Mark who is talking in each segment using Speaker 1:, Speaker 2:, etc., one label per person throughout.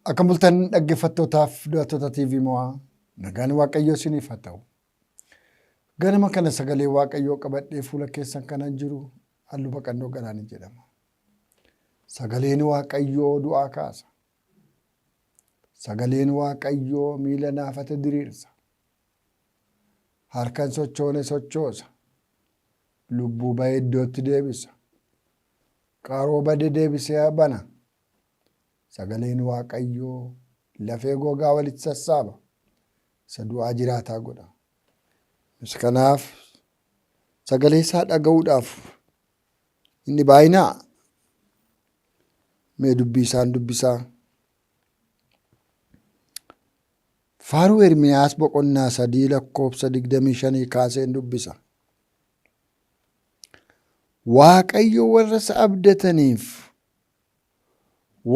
Speaker 1: Akkam bultan dhaggeeffattootaaf daawwattoota TV Mo'aa nagaan Waaqayyoo isiniif haa ta'u. Ganama kana sagalee Waaqayyoo qabadhee fuula keessan kanan jiru Halluu Baqannoo Galaanii jedhama. Sagaleen Waaqayyoo du'aa kaasa. Sagaleen Waaqayyoo miila naafate diriirsa. Harkan sochoone sochoosa. Lubbuu ba'e iddootti deebisa. Qaroo bade deebisee bana. Sagaleen Waaqayyoo lafee gogaa walitti sassaaba. Isa du'aa jiraataa godha. Nus kanaaf sagalee isaa dhaga'uudhaaf hin dhibaa'inaa. Mee dubbii isaan dubbisaa. Faaruu Ermiyaas boqonnaa 3 lakkoofsa 25 kaaseen dubbisa. Waaqayyo warra isa abdataniif,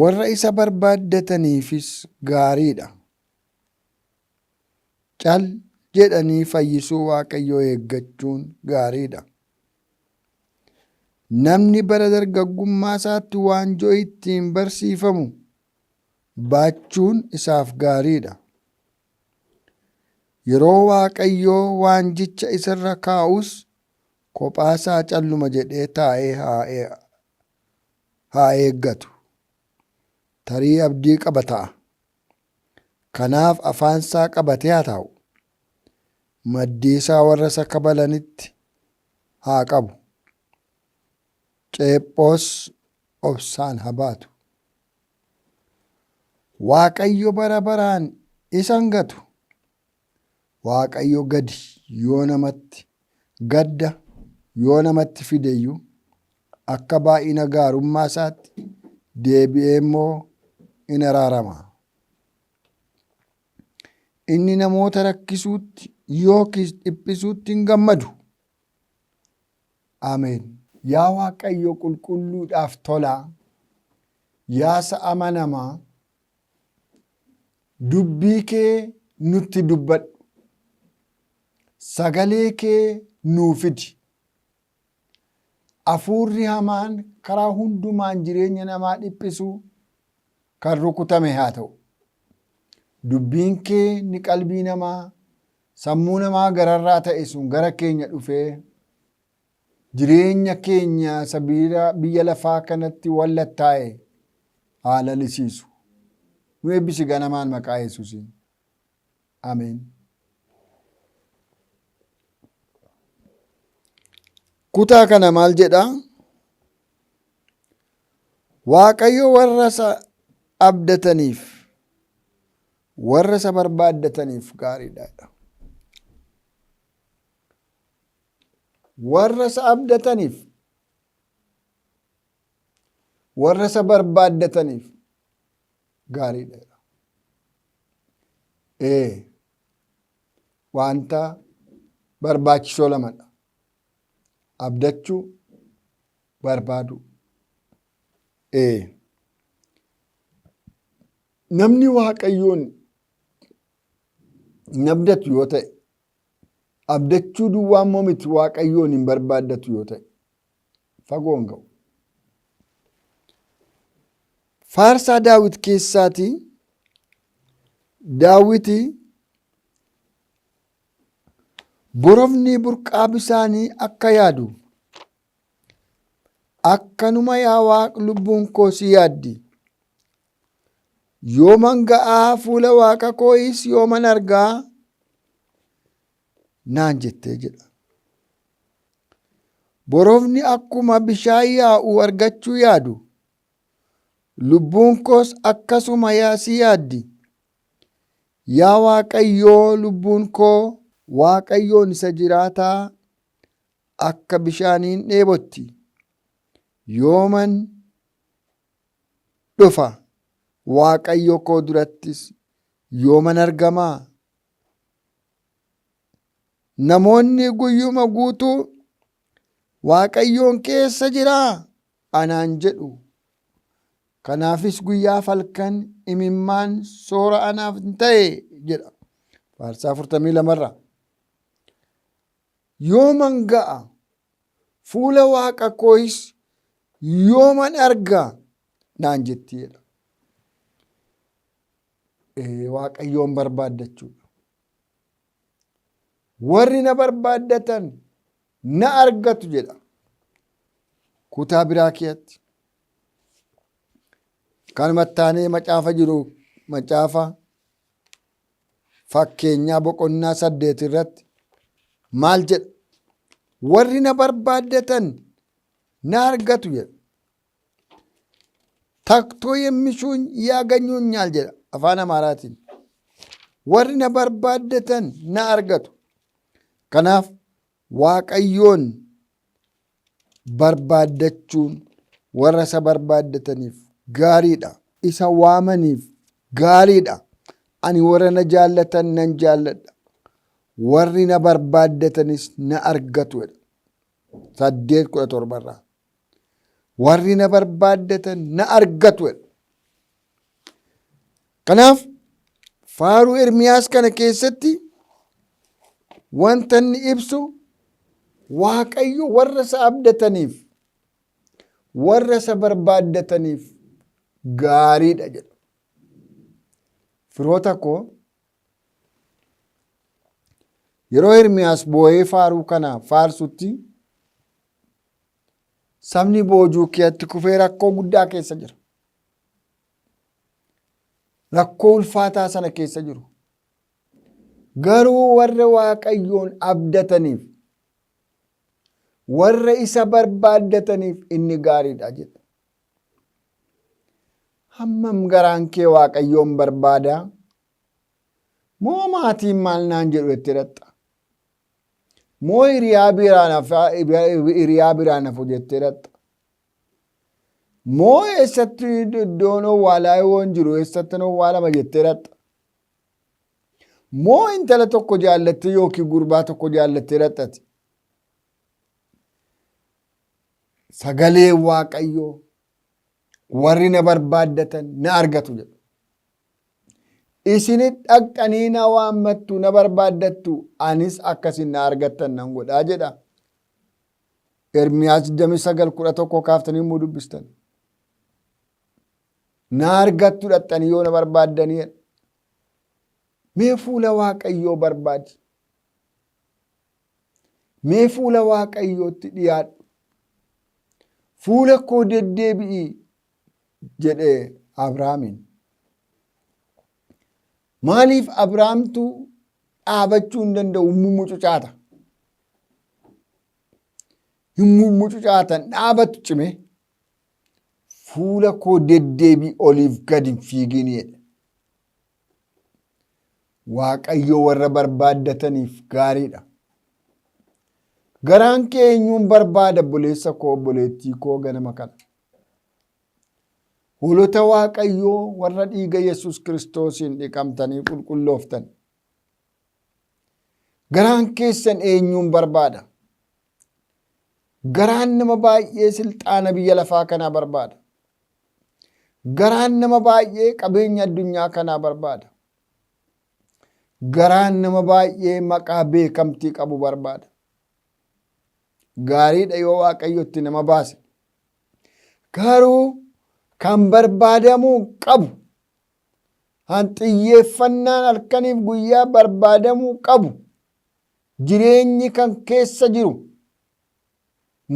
Speaker 1: warra isa barbaaddataniifis gaarii dha. Cal jedhanii fayyisuu Waaqayyoo eeggachuun gaarii dha. Namni bara dargaggummaa isaatti waanjoo ittiin barsiifamu baachuun isaaf gaarii dha. Yeroo Waaqayyo waanjicha isarra kaa'us kophaa isaa calluma jedhee taa'ee haa eeggatu. Tarii abdii qaba ta'a. Kanaaf afaan isaa qabatee haa taa'u. Maddii isaa warra isa kabalanitti haa qabu. Ceephoos obsaan haa baatu. Waaqayyo bara baraan isa hin gatu. Waaqayyo gadi yoo namatti gadda yoo namatti fide iyyuu akka baay'ina gaarummaa isaatti deebi'ee immoo in araarama. Inni namoota rakkisuutti yookiis dhiphisuutti hin gammadu. Ameen. Yaa Waaqayyo qulqulluudhaaf tolaa, yaa isa amanamaa, Dubbii kee nutti dubbadhu. Sagalee kee nuu fidi. Afuurri hamaan karaa hundumaan jireenya namaa dhiphisu kan rukutame haa ta'u. Dubbiin kee inni qalbii namaa, sammuu namaa gararraa ta'e sun gara keenya dhufee jireenya keenya isa biyya lafaa kanatti wallattaa'e haa lalisiisu. Nu eebbisi ganamaan maqaa Yesuusiin. Ameen. Kutaa kana maal jedha? Waaqayyo warra isa abdataniif, warra isa barbaaddataniif gaariidha. Warra isa abdataniif, warra isa barbaaddataniif gaariidha. Ee, wanta barbaachisoo lamadha. Abdachuu, barbaaduu. Ee, namni Waaqayyoon hin abdatu yoo ta'e, abdachuu duwwaa immoo miti Waaqayyoon hin barbaaddatu yoo ta'e, fagoo hin ga'u. Faarsaa Daawit keessaatii Daawiti borofni burqaa bisaanii akka yaadu akkanuma yaa Waaq lubbuun koo si yaaddi. Yooman ga'aa fuula Waaqa koo'is yooman argaa naan jettee jedha. Borofni akkuma bishaan yaa'u argachuu yaadu, lubbuun koos akkasuma yaa si yaaddi. Yaa Waaqayyoo lubbuun koo Waaqayyoon isa jiraataa akka bishaaniin dheebotti. Yooman dhufa? Waaqayyo koo durattis yooman argamaa? Namoonni guyyuma guutuu Waaqayyoon keessa jiraa anaan jedhu. Kanaafis guyyaaf halkan imimmaan soora anaaf hin ta'e jedha. Faarsaa 42 irraa. Yooman ga'a? Fuula Waaqa kooyis yooman arga? naan jetti jedha. Waaqayyoon barbaaddachuudha. Warri na barbaaddatan na argatu jedha. Kutaa biraa keessatti. Kanumatti aanee macaafa jiru macaafa fakkeenyaa boqonnaa 8 irratti maal jedha? Warri na barbaaddatan na argatu jedha. ተግተው የሚሹኝ ያገኙኛል jedha afaan Amaaraatiin. Warri na barbaaddatan na argatu. Kanaaf Waaqayyoon barbaaddachuun warra isa barbaaddataniif gaariidha. Isa waamaniif gaariidha. Ani warra na jaallatan nan jaalladha. Warri na barbaaddatanis na argatu jedha. 8:17 irraa. Warri na barbaaddatan na argatu jedha. Kanaaf faaruu Ermiyaas kana keessatti wanta inni ibsu Waaqayyo warra isa abdataniif, warra isa barbaaddataniif gaariidha jedha. Firoota koo, yeroo Ermiyaas boo'ee faaruu kana faarsutti sabni boojuu keessatti kufee rakkoo guddaa keessa jira. Rakkoo ulfaataa sana keessa jiru. Garuu warra Waaqayyoon abdataniif, warra isa barbaaddataniif inni gaariidha jedha. Hammam garaan kee Waaqayyoon barbaadaa? Moo maatiin maal naan jedhu itti hidhatta? Moo hiriyaa biraan hafu jettee hidhatta? Moo eessatti iddoon owwaalaa yoo hin jiru eessatti owwaalama jettee hidhatta? Moo intala tokko jaallattee yookiin gurbaa tokko jaallattee hidhattati? Sagalee Waaqayyoo warri na barbaaddatan na argatu jedha. Isinit dhaqxanii na waammattu, na barbaaddattu, anis akkasin na argattan nan godhaa jedha. Ermiyaas 29:11 kaaftanii immoo dubbistan. Na argattu dhaqxanii yoo na barbaaddanii. Mee fuula Waaqayyoo barbaadi. Mee fuula Waaqayyootti dhiyaadhu. Fuula koo deddeebi'i jedhe Abrahaamiin. Maaliif Abrahaamtu dhaabachuu hin danda'u? Mummucucaata. Hin mummucucaatan dhaabatu cime. Fuula koo deddeebi'i, oliif gadi hin fiigin jedhe. Waaqayyo warra barbaaddataniif gaariidha. Garaan kee eenyuun barbaada, obboleessa koo, obboleettii koo, ganama kana? Hoolota Waaqayyoo warra dhiiga Yesuus Kiristoosiin dhiqamtanii qulqullooftan. Garaan keessan eenyuun barbaada? Garaan nama baay'ee silxaana biyya lafaa kanaa barbaada. Garaan nama baay'ee qabeenya addunyaa kanaa barbaada. Garaan nama baay'ee maqaa beekamtii qabu barbaada. Gaariidha yoo Waaqayyotti nama baase. Garuu kan barbaadamuu qabu, kan xiyyeeffannaan halkaniif guyyaa barbaadamuu qabu, jireenyi kan keessa jiru,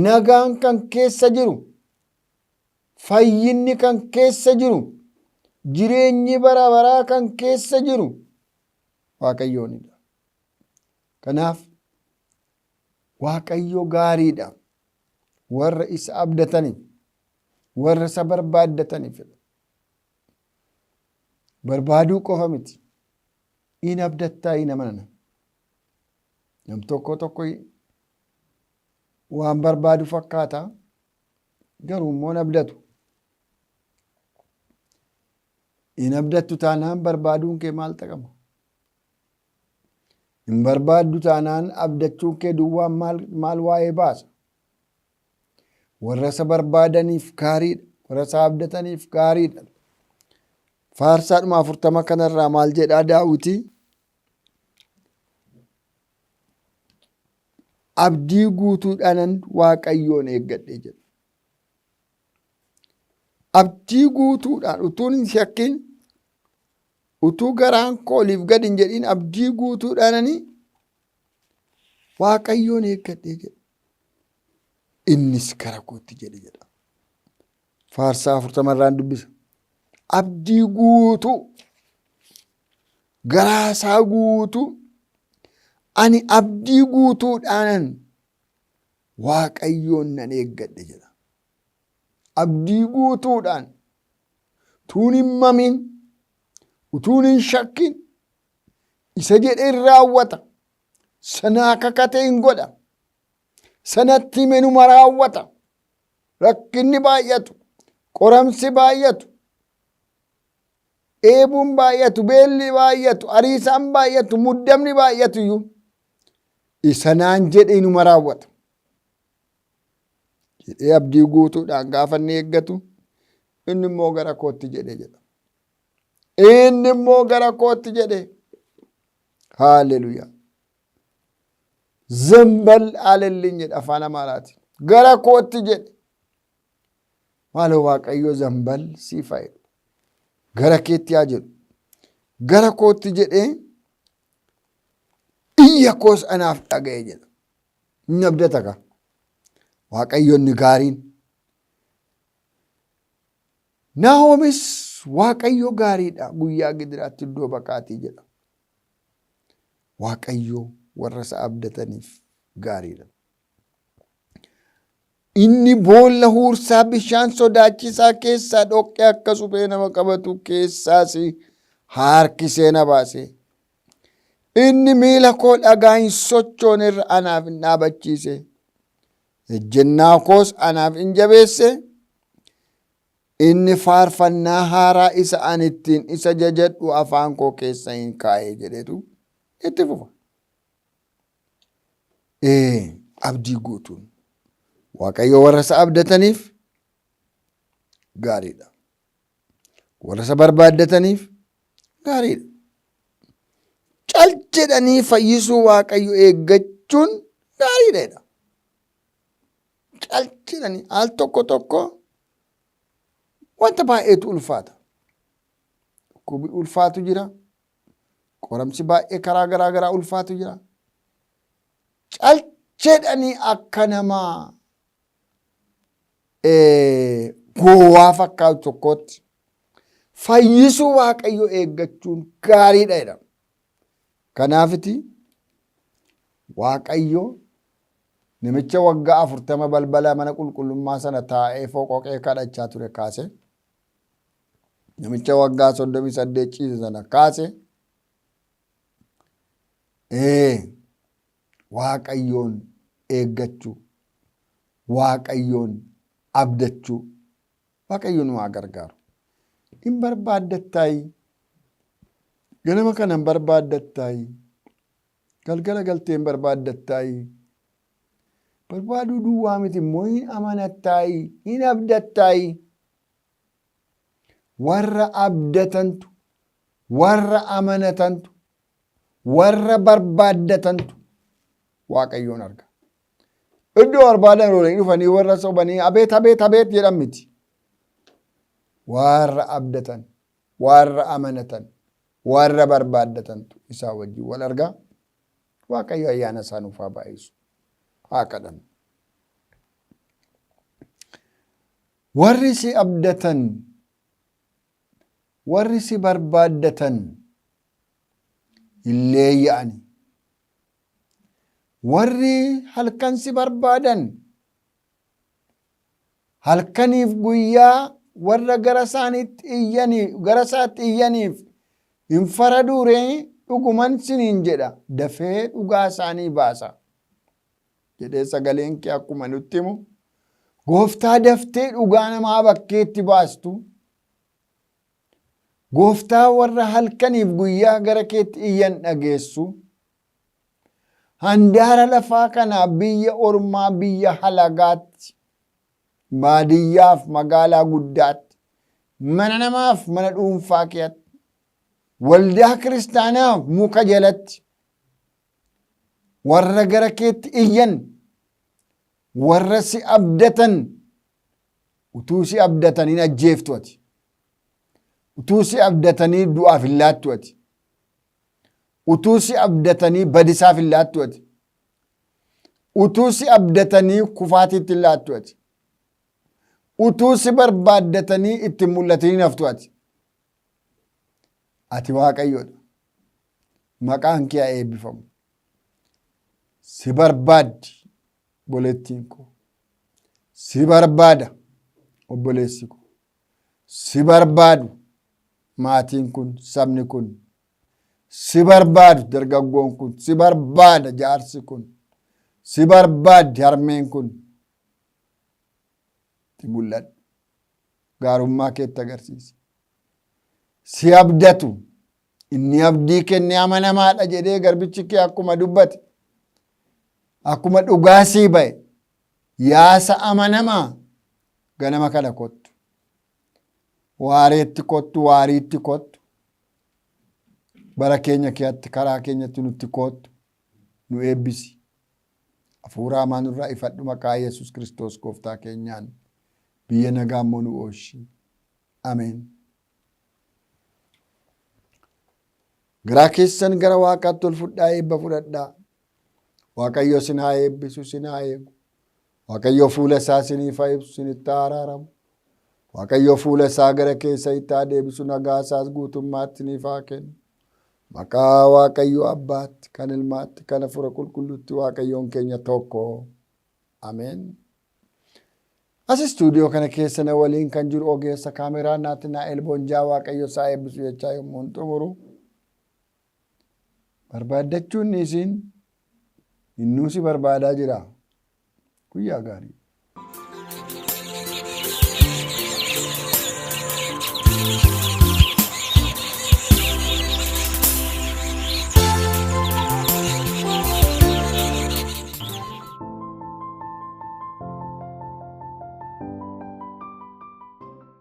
Speaker 1: nagaan kan keessa jiru, fayyinni kan keessa jiru, jireenyi bara baraa kan keessa jiru Waaqayyoonidha. Kanaaf Waaqayyo gaariidha. Warra isa abdataniif, warra isa barbaaddataniif. Barbaaduu qofa miti. In abdattaa, in amanana. Nam tokko tokko waan barbaadu fakkaata. Garuu immoo hin abdatu. In abdattu taanaan barbaaduun kee maal xaqama? Hin barbaaddu taanaan abdachuun kee duwwaan maal waa'ee baasa? Warra isa barbaadaniif gaariidha. Warra isa abdataniif gaariidha. Faarsaadhuma 40 kanarraa maal jedhaa Daawwitii? Abdii guutuudhaanan Waaqayyoon eeggadhe jedha. Abdii guutuudhaan utuun hin shakkin. Utuu garaan koo oliif gad hin jedhin abdii guutuudhaanani Waaqayyoon eeggadhee jedha. Innis gara kootti jedhe jedha. Faarsaa 40 irraan dubbisa. Abdii guutuu garaa isaa guutuu ani abdii guutuudhaanan Waaqayyoon nan eeggadhe jedha. Abdii guutuudhaan utuun hin mamin utuun hin shakkin isa jedhe hin raawwata. Sanaa kakate hin godha. Sanatti hime numa raawwata. Rakkinni baay'atu, qoramsi baay'atu, dheebuun baay'atu, beelli baay'atu, ariisaan baay'atu, muddamni baay'atu iyyuu isa naan jedhe inuma raawwata. Jedhee abdii guutuudhaan gaafa inni eeggatu inni immoo gara kootti jedhe jedha. Inni immoo gara kootti jedhe. Haaleluyyaa. Zambal alelliin jedha afaan Amaaraatiin. Gara kootti jedhe. Maaloo Waaqayyo zambal siif haa jedhu. Gara keetti haa jedhu. Gara kootti jedhee iyya koos anaaf dhaga'e jedha. Inni abdata kaa. Waaqayyo inni gaariin. Naahoomis Waaqayyo gaariidha guyyaa gidiraatti iddoo baqaatii jedha. Waaqayyo warra isa abdataniif gaariidha. Inni boolla huursaa bishaan sodaachisaa keessaa dhoqqee akka suphee nama qabatu keessaas harkisee na baase. Inni miila koo dhagaa hin sochoone irra anaaf hin dhaabachiise. Ejjennaa koos anaaf hin jabeesse. Inni faarfannaa haaraa isa ani ittiin isa jajadhu afaan koo keessa hin kaa'e jedhetu itti fufa. Ee, abdii guutuun Waaqayyo warra isa abdataniif gaariidha. Warra isa barbaaddataniif gaariidha. Cal jedhanii fayyisuu Waaqayyo eeggachuun gaariidha jedha. Cal jedhanii al tokko tokko wanta baay'eetu ulfaata. Dhukkubi ulfaatu jira. Qoramsi baay'ee karaa garaa garaa ulfaatu jira. Cal jedhanii akka nama gowwaa fakkaatu tokkootti fayyisuu Waaqayyo eeggachuun gaariidha jedhama. Kanaafiti Waaqayyo namicha waggaa 40 balbala mana qulqullummaa sana taa'ee foqoqee kadhachaa ture kaase. Namicha waggaa 38 ciise sana kaase. Ee Waaqayyoon eeggachuu, Waaqayyoon abdachuu, Waaqayyo nu haa gargaaru. Hin barbaaddattaayi? Ganama kana hin barbaaddattaayi? Galgala galtee hin barbaaddattaayi? Barbaaduu duwwaa miti immoo hin amanattaayi? Hin abdattaayi? Warra abdatantu, warra amanatantu, warra barbaaddatantu Waaqayyoon arga. Iddoo barbaadan oolanii dhufanii warra sobanii abeet abeet abeet jedhan miti. Warra abdatan, warra amanatan, warra barbaaddatantu isaa wajjin wal arga. Waaqayyo ayyaana isaa nuuf haa baay'isu. Haa kadhannu. Warri si abdatan, warri si barbaaddatan hin leeyya'ani. Warri halkan si barbaadan halkaniif guyyaa warra gara isaaniitti iyyanii gara isaatti iyyaniif hin faraduu ree? Dhuguman siniin jedha, dafee dhugaa isaanii baasa jedhee sagaleen kee akkuma nutti himu, gooftaa, daftee dhugaa namaa bakkeetti baastu. Gooftaa, warra halkaniif guyyaa gara keetti iyyan dhageessu. Handaara lafaa kanaa, biyya ormaa, biyya halagaatti, baadiyyaaf magaalaa guddaatti, mana namaaf mana dhuunfaa keetti, waldaa kiristaanaaf muka jalatti, warra gara keetti iyyan, warra si abdatan, utuu si abdatan hin ajjeeftu ati. Utuu si abdatanii du'aaf hin laattu ati. Utuu si abdatanii badisaaf hin laattu ati. Utuu si abdatanii kufaatiitti hin laattu ati. Utuu si barbaaddatanii itti hin mul'atin hin haftu ati. Ati Waaqayyoodha. Maqaan kee haa eebbifamu. Si barbaaddi obboleettiin koo. Si barbaada obboleessi koo. Si barbaadu maatiin kun, sabni kun. Si barbaadu dargaggoon kun. Si barbaada jaarsi kun. Si barbaaddi harmeen kun. Itti mul'adhu. Gaarummaa keetti agarsiisi. Si abdatu. Inni abdii kenne amanamaadha jedhee garbichi kee akkuma dubbate. Akkuma dhugaa sii ba'e. Yaasa amanamaa ganama kana kottu. Waareetti kottu, waariitti kottu. Bara keenya keetti karaa keenyatti nutti kottu. Nu eebbisi. Hafuura hamaa nurraa ifadhu maqaa Yesuus Kiristoos gooftaa keenyaan. Biyya nagaa immoo nu oolchi. Ameen. Garaa keessan gara Waaqaatti ol fudhaa eebba fudhadhaa. Waaqayyo isin haa eebbisu, isin haa eegu. Waaqayyo fuula isaa isiniif haa ibsu, isinitti haa araaramu. Waaqayyo fuula isaa gara keessa itti haa deebisu, nagaa isaas guutummaatti isiniif haa kennu. Maqaa Waaqayyo Abbaatti, kan Ilmaatti, kan Hafuura Qulqulluutti Waaqayyoon keenya tokko. Ameen. As istuudiyoo kana keessa na waliin kan jiru ogeessa kaameraa Naatinaa'el Boonjaa Waaqayyo isaa eebbisu jechaa yommuu hin xumuru. Barbaaddachuun dhiisiin innuu si barbaadaa jira. Guyyaa gaarii.